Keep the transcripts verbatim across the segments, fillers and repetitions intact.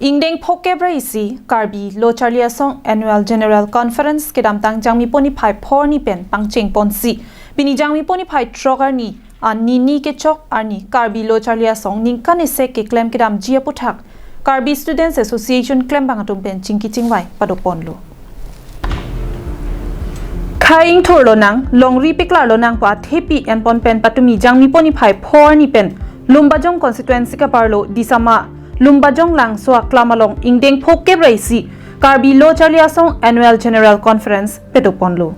Ingdeng phokep ra isi Karbi Lo Charli Asong Annual General Conference kedamtang Jangmipo niphai phongo arni pen pangcheng ponsi, pini Jangmipo niphai throk arni an nini kechok arni Karbi Lo Charli Asong ningkan isi keklem kedamji aputhak Karbi Students Association klembang atum pen chingki chingvai pado ponlo. Khai ingthur lonang, longri peklar lonang pu athepi enpon pen patumi Jangmipo niphai phongo arni pen Lumbajong constituency kaparlo Disama Lumbajong Langso aklam along ingdeng phokep ra isi Karbi Lo Charli Asong Annual General Conference pado ponlo.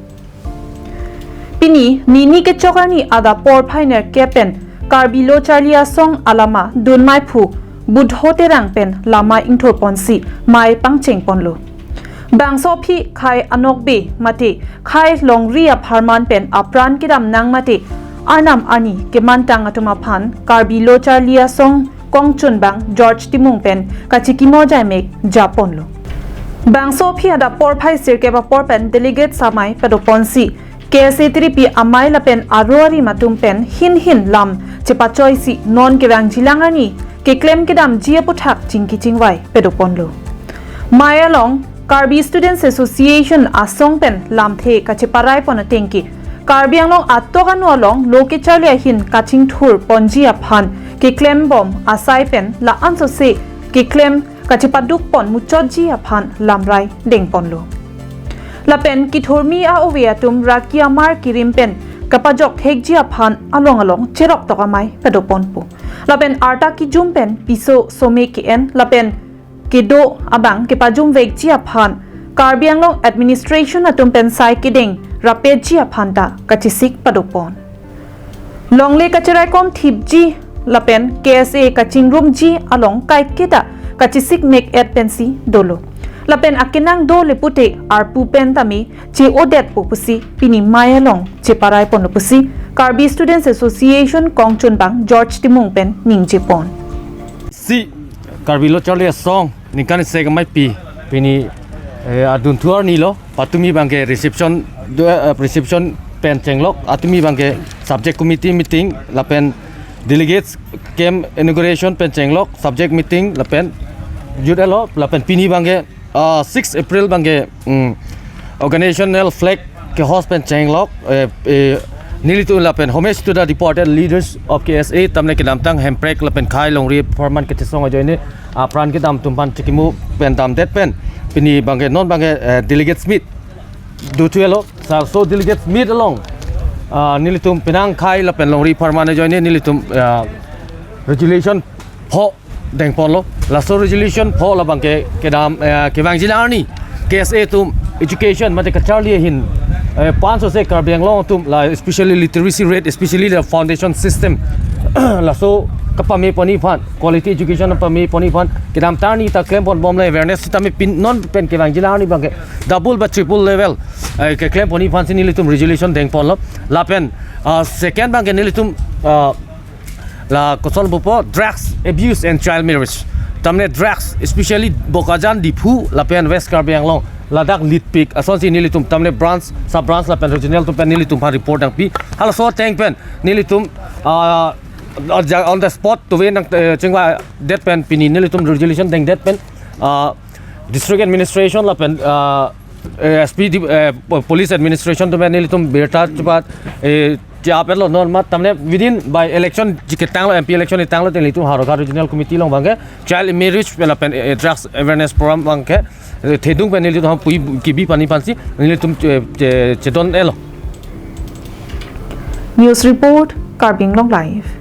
Pini nini kechok arni adap porphai nerkep pen Karbi Lo Charli Asong alama dunmai phu Budho Terang pen lama ingthur ponsi mei pangcheng ponlo. Bangso aphi khai anokbe mate khai longri apharman pen apran kedam nang mate arnam arni kemantang atum aphan Karbi Lo Charli Asong kongchunbang George Timung pen kachikimo jaimek japonlo. Bangso aphi adap porphai sirkep apor pen delegate samai pado ponsi K S A tiripi amei lapen aro arim atum pen hin hin lam chepachoisi non kevangjilang arni keklem kedamji aputhak chingki chingvai pado ponlo. Mei along Karbi Students Association asong pen lamthe kacheparai pon atengke Karbi Anglong atok anu along lo kecharli ahin kachingthur ponji aphan keklem bom asai pen la-an sose keklem kachepaduk pon muchotji aphan lamrai deng ponlo. Lapen kithurmi a-ove atum raki amar kirim pen kapajok thekji aphan along along cherok tok amei pado ponpo. Lapen arta kijum pen piso some ke-en lapen kedo abang kepajum vekji aphan Karbi Anglong administration atum pen sai kedeng rapetji aphan ta kachesik pado pon. Longle kacheraikom thipji lapen K S A kachingrumji along kaiketa kachesik mek et pensi dolo. Lapen akenang do le pute arpu pen tame che-odetpo pusi pini mei along cheparai ponlo pusi Karbi Students Association kongchunbang George Timung pen ningje pon. Si Karbi Lo Charli Asong ningkan isi kemeipi pini, eh, adunthu arni lo patumi abangke reception do, eh, reception pen chenglok, atumi abangke subject committee meeting lapen delegates camp inauguration pen chenglok, subject meeting lapen youth elo lapen pini abangke, ah, six April abangke, mm, organizational flag ke-hoist pen chenglok, eh, eh, nelitum lapen homage to the departed leaders of K S A tamne kedamtang hemprek lapen khai longri apharman kachesong ajoine apran kedam atum aphan chikimo pen damdet pen pini abangke non abangke, eh, delegates meet dothuelo. Laso delegates meet along, ah, nelitum penang khai lapen longri apharman ajoine nelitum, ah, resolution pho deng ponlo. Laso resolution pho labangke kedam, eh, kevangjilang arni K S A atum education mate kacharli ahin, eh, pen sose Karbi Anglong atum la especially literacy rate, especially the foundation system laso kapame pon aphan, quality education pame pon aphan kedamtang arni ta klem pon bom le awareness sitame pini non pen kevangjilang arni abangke double ba triple level, eh, keklem pon aphansi nelitum resolution deng ponlo. Lapen, ah, second abangke nelitum, ah, la koson pupo drugs abuse and child marriage. Tamne drugs, especially Bokajan, Diphu, lapen West Karbi Anglong, ladak lead pik asonsi nelitum tamne branch, sub branch lapen regional atum pen nelitum aphan report nangpi. Halaso ateng pen nelitum, ah, on the spot tove nang, eh, chingvadet pen pini nelitum resolution dengdet pen, ah, district administration lapen, ah, eh, S P di, eh, po-, police administration atum pen nelitum birta chupat, eh, chapetlo non mat tamne within by election jiketanglo M P election itanglo te nelitum Howraghat regional committee along abangke child marriage lapen, eh, drugs awareness program abangke, eh, thedung pen nelitum pui kibi pon aphansi nelitum, eh, che-, chedon-elo. News report, Karbi Anglong Live.